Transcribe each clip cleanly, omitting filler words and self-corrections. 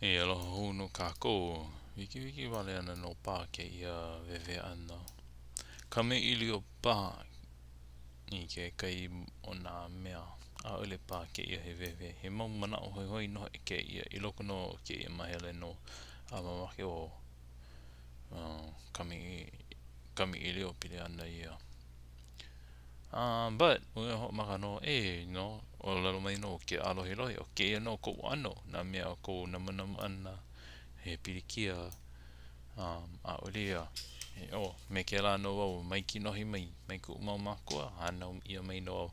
E aloha hou nō kākou. Wikiwiki wale ana nō paha kēia wēwē ʻana. Kamaʻilio paha i kekahi o nā mea. ʻAʻole paha kēia he wēwē. He mau manaʻo hoihoi nō hoʻi kēia i loko nō o kēia mahele nō a mamake wau kamaʻilio pili ana ia. But, ua hoʻomaka nō, e, no, ʻōlelo mai nō ke ʻālohilohi, ʻo kēia nō koʻu ʻano, nā mea o kou namunamu ʻana, he pilikia, um, ʻaʻole ia, e, oh, me kēlā nō wau mai kinohi mai, mai kuʻu mau mākua, hānau ʻia mai nō au.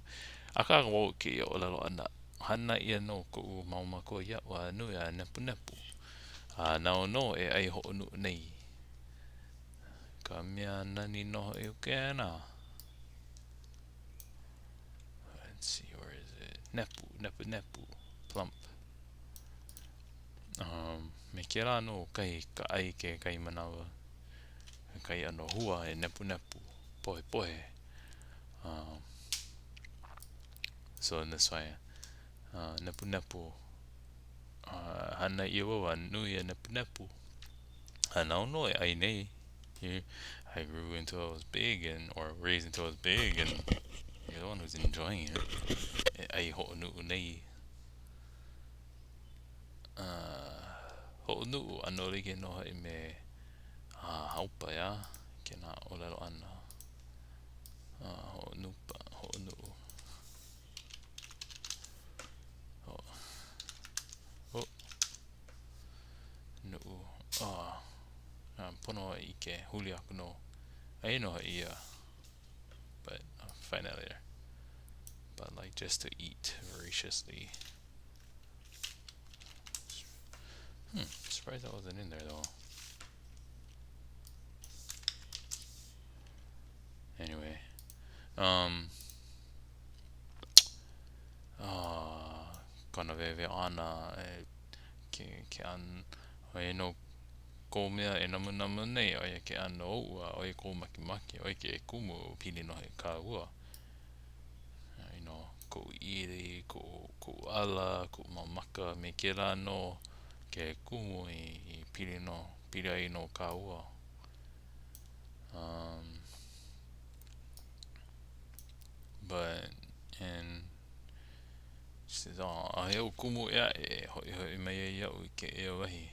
Akā wau i kēia ʻōlelo ʻana, hana ʻia nō koʻu mau mākua iaʻu a nui a nepunepu, a nāu nō e ʻai hoʻonuʻu nei. Ka mea nani nō hoʻi o kēnā. Let's see, where is it? Nepu, nepu, nepu, plump. Um, me kēlā nō kahi ka ʻai kekahi manawa. Kahi ʻano hua e nepunepu, pohepohe. Um, so in this way, uh, nepunepu, uh, hana ʻia wau a nui a nepunepu. A nāu nō e ʻai nei. I grew until I was big and or raised until I was big and you're the one who's enjoying it. E ʻai hoʻonuʻu nei. Uh, hoʻonuʻu ʻano like nō hoʻi me uh, haupa, yeah? Kēnā ʻōlelo ʻana. Uh, hoʻonupa, hoʻonuʻu. Oh. Oh. Nuʻu. Oh. Pono e ʻike, huli aku nō. Aia nō hoʻi ia. But I'll find that later. But like just to eat voraciously. Hmm, surprised that wasn't in there though. Anyway, um, uh, kona wēwē ʻana e ke, ke an, ʻoia nō kou mea e namunamu nei, ʻo ia ke ʻano oʻu, a ʻo ia kou makemake, ʻo ia ke kumu pili nō hoʻi kāua. You know, koʻu ʻili, koʻu, koʻu ala, koʻu mau maka, me kēlā nō ke kumu i, i pili nō, pili ai nō kāua. Um, but, and, says, oh, ʻaʻohe oʻu kumu ʻē aʻe e hoʻihoʻi mai ai iaʻu i kēia wahi.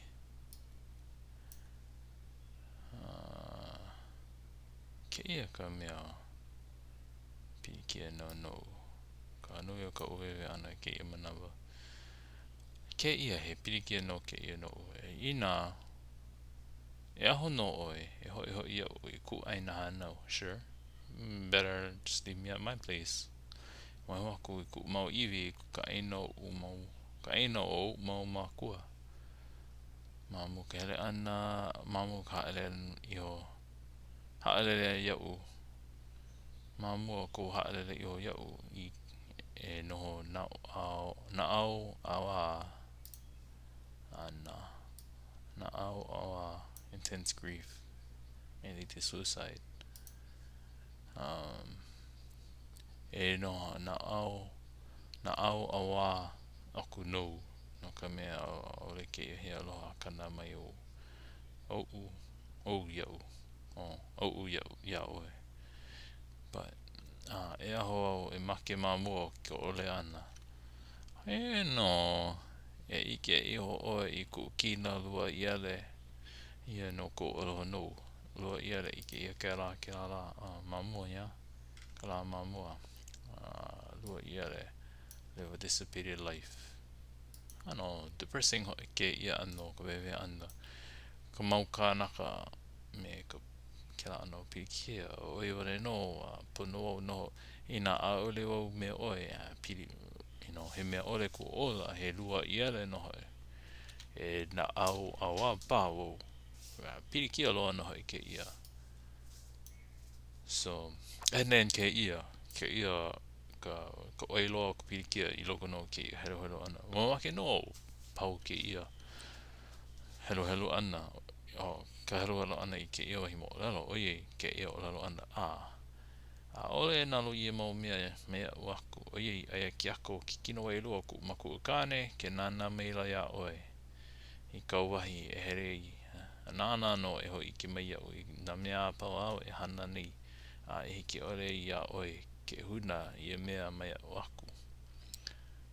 Uh, kēia ka mea pilikia nō noʻu. Ka nui o kaʻu wēwē ʻana i kēia manawa. Kēia, he pilikia nō kēia noʻu. E, inā, e aho nō ʻoe e hoʻihoʻi iaʻu i kuʻu ʻāina hānau. Sure. Better just leave me at my place. Waiho aku i kuʻu mau iwi i ka ʻāina oʻu mau, ka ʻāina o oʻu mau mākua. Ma mua ka hele ʻana, ma mua ka haʻalele iho, haʻalele iaʻu, ma mua o kou haʻalele iho iaʻu i e noho naʻau, naʻauʻauā ana, naʻauʻauā, intense grief, may lead to suicide. Um, e noho naʻau, naʻauʻauā aku nou, no ka mea, ʻaʻole kēia he aloha akana mai ou, oʻu, ou iaʻu, oh, oʻu iaʻu, iā ʻoe. But, uh, e aho au e make ma mua o ke ʻole ʻana. Aia nō e ʻike iho ʻoe i kuʻu kina luaʻiale, ia nō koʻu aloha nou. Luaʻiale ʻike ʻia kēlā kēlā lā uh, ma mua, yeah? Ka lā ma mua. Uh, luaʻiale, live a dissipated life. ʻAno depressing hoʻi kēia ʻano ka wēwē ʻana. Ka mau kānaka me ka kēlā ʻano pilikia, ʻoe wale nō a pono wau noho inā ʻaʻole wau me ʻoe a pili, you know, he mea ʻole kuʻu ola, he luaʻiale nō hoʻi. E naʻauʻauā paha wau. Pilikia loa nō hoʻi kēia. So, and then kēia, kēia ka, ka ʻoi loa o ka pilikia i loko nō o kēia heluhelu ʻana. Mamake nō au pau kēia heluhelu ʻana, oh, ka heluhelu ʻana i kēia wahi moʻolelo, ʻoiai kēia ʻōlelo ʻana, a ʻaʻole e nalo ia mau mea me aʻu aku, ʻoiai aia ke ako o ke kino wailua o kuʻu makua kāne ke nānā maila iā ʻoe. i kauwahi e hele ai, a nāna nō e hōʻike mai iaʻu i nā mea a pau āu e hana nei, a e hiki ʻole iā ʻoe ke hūnā ia mea mai aʻu aku.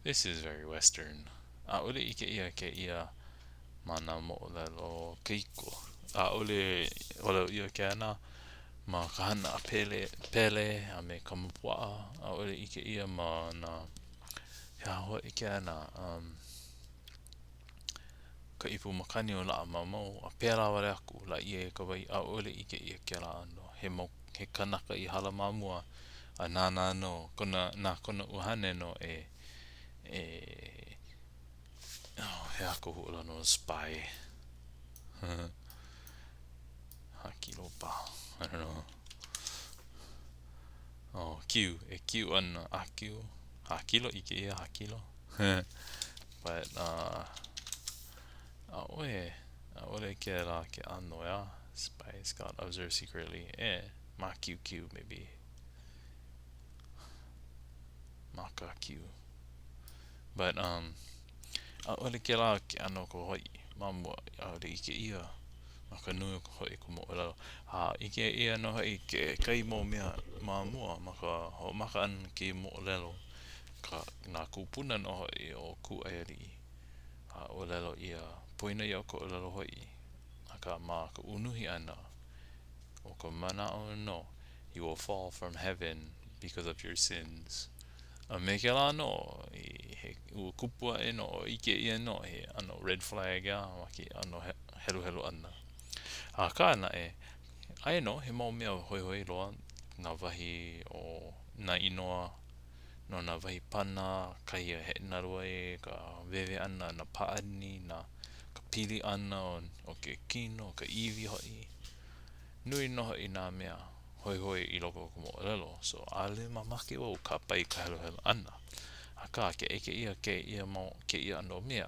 This is very Western. ʻAʻole ʻike ʻia kēia ma nā moʻolelo kahiko. ʻAʻole ʻōlelo ʻia kēnā ma ka hana a Pele, Pele a me Kamapuaʻa. ʻAʻole ʻike ʻia ma nā, he aha hoʻi kēnā, um, ka ipu makani o Laʻamaomao, a pēlā wale aku, Lāʻieikawai, ʻaʻole ʻike ʻia kēlā ʻano. He mau, he kanaka i hala ma mua, a nāna nō, kona, na kona ʻuhane nō e, e, oh, he aha ka huaʻōlelo no spy? Hākilo paha, I don't know. Oh, kiu, e kiu ana, ʻākiu, hākilo, ʻike ʻia, hākilo. But, uh, ʻaʻohe, ʻaʻole kēlā ke ʻano, ʻeā? Spy scout observe secretly. Eh, mākiukiu, maybe. Mākākiu. But, um, ʻaʻole kēlā ke ʻano o ka Hawaiʻi ma mua, ʻaʻole ʻike ʻia ma ka nui o ka hoʻi ka moʻolelo. A ʻike ʻia nō hoʻi kekahi mau mea ma mua ma ka hoʻomaka ʻana i kēia moʻolelo, ka, nā kūpuna nō hoʻi o Kūʻaiāliʻi. A ʻōlelo ʻia, poina iā ka ʻōlelo Hawaiʻi, akā ma ka unuhi ʻana, ʻo ka manaʻo nō, you will fall from heaven because of your sins. A me kēlā nō, he, ua kupu aʻe nō, ʻike ʻia nō he ʻano red flag ʻeā ma ke ʻano heluhelu ʻana. Akā naʻe, aia nō he mau mea hoihoi loa nā wahi o nā inoa no nā wahi pana, kahi e heʻenalu ai, ka wewe ʻana, nā pāʻani, nā ka pili ʻana o ke kino, ka iwi hoʻi. Nui nō hoʻi nā mea hoihoi i loko o ka moʻolelo, so ʻaʻole mamake wau kāpae i ka heluhelu ʻana. Akā, ke ʻike ʻia kēia mau, kēia ʻano mea,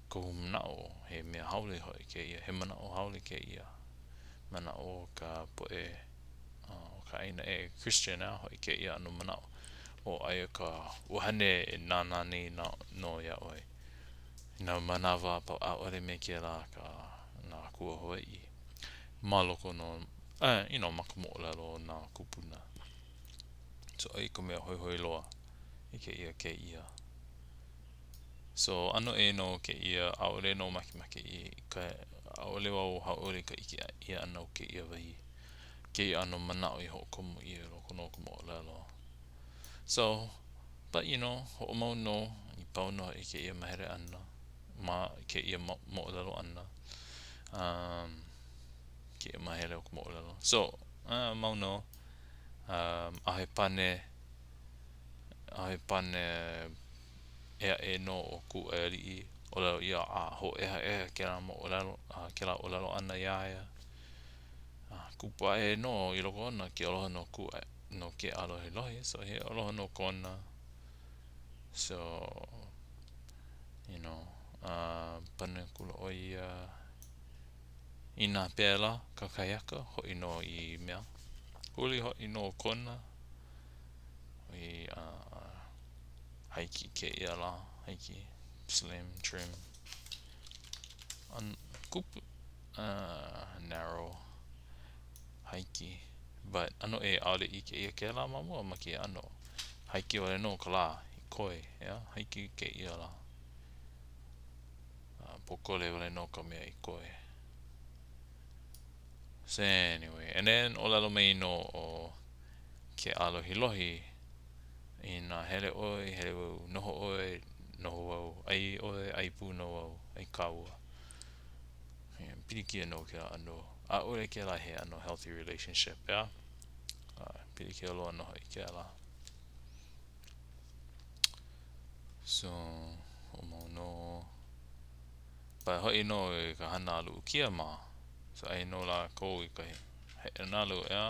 kohu manaʻo, he mea haole hoʻi kēia, he manaʻo haole kēia. Manaʻo o ka poʻe o ka ʻāina ʻē, Christian ʻeā hoʻi kēia ʻano manaʻo. ʻO aia ka ʻuhane e nānā nei nō iā ʻoe. I nā manawa a pau, ʻaʻole me kēlā ka nā akua Hawaiʻi. Ma loko nō, eh, you know, ma ka moʻolelo o nā kūpuna. So, ʻo ia ka mea hoihoi loa i kēia kēia. So, ʻano ʻē nō kēia, ʻaʻole nō makemake i ka, ʻaʻole wau hauʻoli i ka ʻike ʻia ʻana o kēia wahi, kēia ʻano manaʻo i hoʻokomo ʻia i loko nō o ka moʻolelo. So, but you know, hoʻomau nō i pau nō hoʻi kēia mahele ʻana ma kēia moʻolelo ʻana. Um, kēia mahele o ka moʻolelo. So, uh, mau nō. Um, ʻaʻohe pane, ʻaʻohe pane ʻē aʻe nō o Kūʻaiāliʻi. ʻŌlelo ʻia, a hōʻehaʻeha kēlā moʻolelo, a kēlā ʻōlelo ʻana iā ia. A kupu aʻe nō i loko ona ke aloha no Kūʻai, no ke ʻālohilohi, so he aloha nō kona. So, you know, uh, pane akula ʻo ia inā pēlā kakahiaka, hoʻi nō i mea. Huli hoʻi nō kona i uh, haiki kēia lā, haiki, slim, trim, un, kupu, uh, narrow, haiki, but ʻano ʻē ʻaʻole ʻike ʻia kēlā ma mua ma kēia ʻano. Haiki wale nō ka lā i koe, ʻeā, haiki kēia lā. Uh, pōkole wale nō ka mea i koe. So anyway, and then ʻōlelo mai nō ʻo Keʻālohilohi, inā hele ʻoe, hele wau, noho ʻoe, noho wau, ʻai ʻoe, ʻai pū nō wau, ʻai kāua. Yeah, pilikia nō kēlā ʻano. ʻAʻole kēlā he ʻano healthy relationship, ʻeā? Uh, pilikia loa nō hoʻi kēlā. So, hoʻomau nō. But hoʻi nō i ka hana a Luʻukia mā. So, ʻai nō lākou i ka heʻenalu, ʻeā?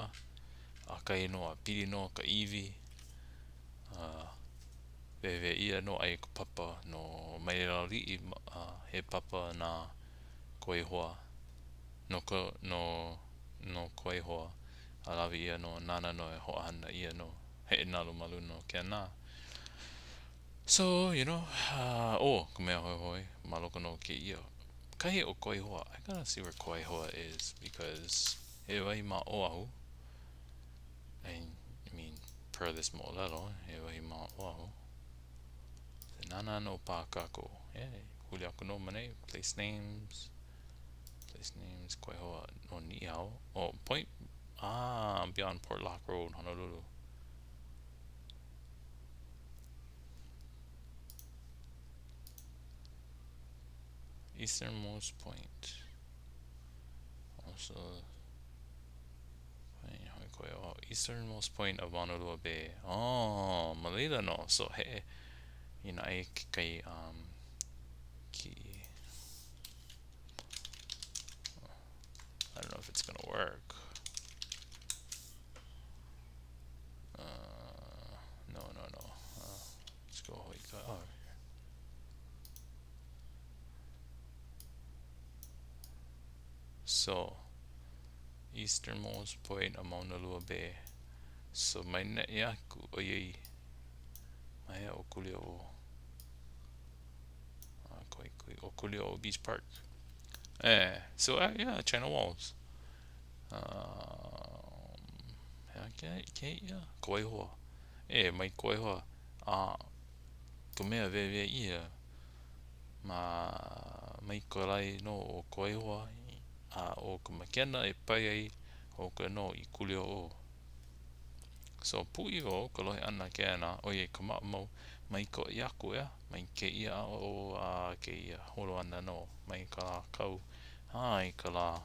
ʻAkahi nō a pili nō ka iwi. Uh, wehewehe ʻia nō aia ka papa no Mailelauliʻi, uh, he papa na Kuaihoa, no ka, no, no Kuaihoa, a lawe ʻia nō, nāna nō e hoʻohana ʻia nō, heʻenalu ma luna o kēnā. So, you know, uh, oh, ka mea hoihoi, ma loko nō o kēia. Kahi o Kawaihoa. I gotta see where Kawaihoa is because he wahi ma Oahu. I, I mean, per this moʻolelo, he wahi ma Oahu. So, nānā nō paha kākou. Yeah, huli aku nō ma nei. Place names. Place names, Kawaihoa, o Niʻihau. Oh, point, ah, beyond Portlock Road, Honolulu. Easternmost point. Also, easternmost point of Maunalua Bay. Oh, ma laila nō. So, he, you know, aia kekahi um, kiʻi. I don't know if it's gonna work. Uh, no, no, no. Uh, let's go. Oh, here. So, easternmost point of Maunalua Bay. So, mai neʻi aku, ʻoiai, ma hea ʻo Kuliouou? Uh, ʻo Kuliouou Beach Park. Eh, so, uh, yeah, China Walls. Um, hea kēia? Kawaihoa. E, mai Kawaihoa. A ka mea wewewe ʻia ma mai ka lae nō o Kawaihoa a ʻo ka makena e pae ai ʻo ka nō i Kuliouou. So, pūʻiwa wau ka lohe ʻana kēnā, ʻoiai ka maʻamau mai ka ʻoi aku, ʻeā, mai kēia ʻaoʻao a kēia holo ʻana nō, mai ka lā kau a i ka lā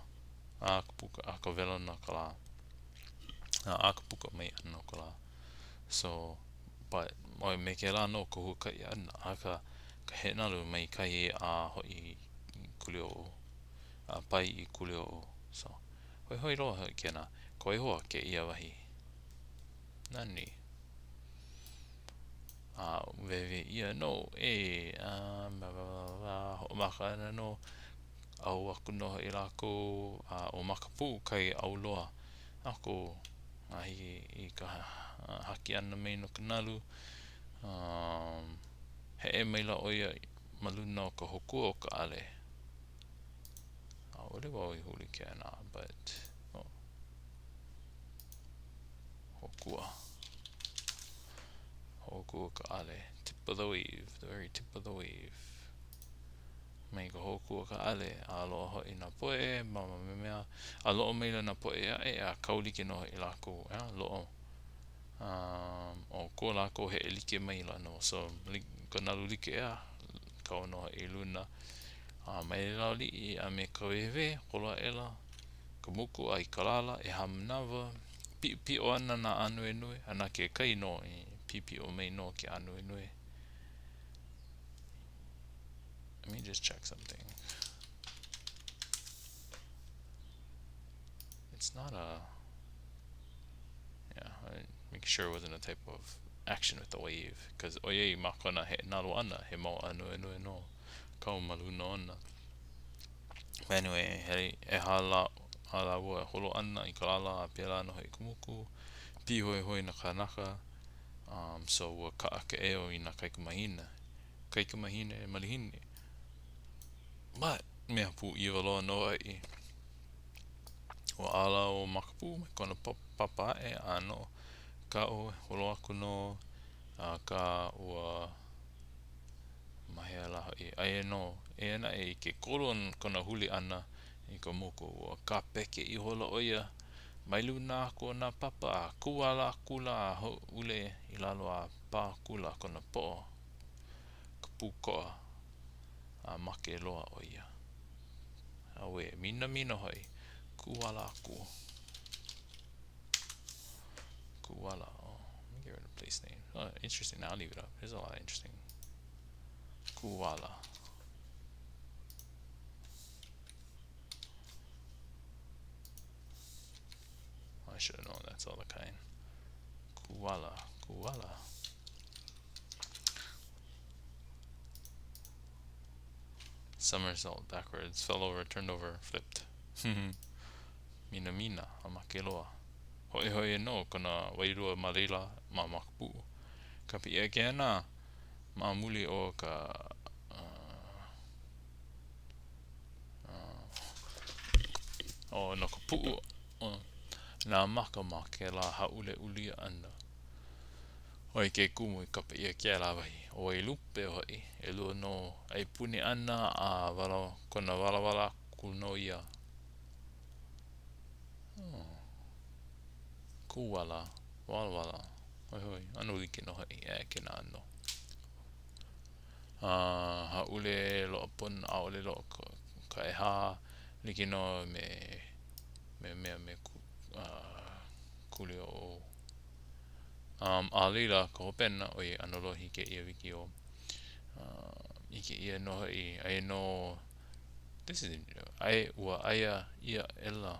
a ka puka a ka welona o ka lā a ka puka mai ʻana o ka lā. So, but, ʻoe me kēlā nō ka huakaʻi ʻana, akā ka heʻenalu mai kahi a hoʻi i Kuliouou, a pae i Kuliouou. So, hoihoi loa hoʻi kēnā. Kawaihoa kēia wahi. Nani. A wehewehe ʻia nō, e, a, blah, blah, blah, blah, hoʻomaka ana nō, ʻau aku nō hoʻi lākou, a ʻo Makapuu kai ʻau loa aku a hiki i ka haki ʻana mai no ka nalu. Um, heʻe maila ʻo ia ma luna o ka hokua o ka ʻale. ʻAʻole wau i huli kēnā, but, oh. Hokua. Hokua ka ʻale. Tip of the wave. The very tip of the wave. Mai ka hokua ka ʻale. A loaʻa hoʻi nā poʻe, ma ma mea. A loaʻa maila nā poʻe aʻe, a kau like nō hoʻi lākou. ʻEā, loaʻa. Um, ʻo ko lākou heʻe like maila nō. So, ka nalu like, ʻeā, kau nō hoʻi i luna. A mai Lauliʻi a me Kawewewe, holo aʻela ka muku a i ka lala, ʻehā manawa, piʻopiʻo ana nā ānuenue, a na ke kai nō i piʻopiʻo mai nō ke ānuenue. Let me just check something. It's not a... Yeah, I make sure it wasn't a type of action with the wave. Because ʻoiai ma kona heʻenalu ʻana, he mau ānuenue nō kau ma luna ona. But anyway, he ʻehā lā a lāua e holo ana i ka lala a pēlā nō hoʻi ka muku, pīhoihoi nā kānaka, um, so ua kaʻa ka ʻeo i nā kaikamahine, kaikamahine malihini. But, mea pūʻiwa loa nō hoʻi. Ua ala ʻo Makapuu mai kona papa aʻe ʻānō, kaʻu, holo aku nō, akā ua Ma hea lā hoʻi? Aia nō. Eia naʻe, i ke kolu o kona huli ʻana i ka muku, ua kāpeke ihola ʻo ia mai luna aku o nā papa a kū ala akula a hāʻule i lalo a pā akula kona poʻo ka pūkoʻa a make loa ʻo ia. Auē, minamina hoʻi, kū ala aku. Kū ala. Oh, let me get rid of place name. Oh, interesting. Now I'll leave it up. There's a lot of interesting. Kū ala. I should have known that's all the kind. Kū ala. Kū ala. Somersault backwards, fell over, turned over, flipped. Minamina, a make loa. Hoihoi nō kona wailua ma laila ma Makapuʻu. Ka piʻi a kēnā. Ma muli o ka no ka puʻu o nā maka ma kēlā hāʻule ulia ʻana. ʻO ia ke kumu i kapa ʻia kēlā wahi ʻo Wailupe hoʻi, ʻelua nō ʻaipuni ʻana a wala kona walawala aku nō ia. Kūwala, walawala, hoihoi, ʻano like nō hoʻi, ʻae kēnā ʻano. A hāʻule loaʻa pono, ʻaʻole loaʻa ka, ka ʻehā, like nō me, me mea me Kuliouou. Um, a laila, ka hopena, ʻoiai ʻano lohi kēia wikiō. ʻIke ʻia nō hoʻi, aia nō, this is, ai, ua aia ʻia aʻela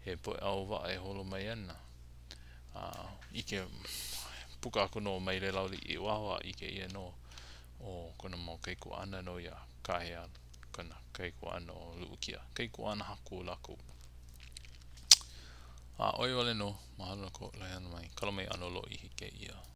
he poʻe ʻao waʻa e holo mai ana. A ʻike, puka aku nō mai Lelauliʻi i waho a ʻike ʻia nō ʻo kona mau kaikuaʻana nō ia, kāhea kona kaikuaʻana ʻo Luʻukia, kaikuaʻana haku o lākou. A ʻo ia wale nō, mahalo no ka lohe ʻana mai. Kala mai ʻano lōʻihi kēia.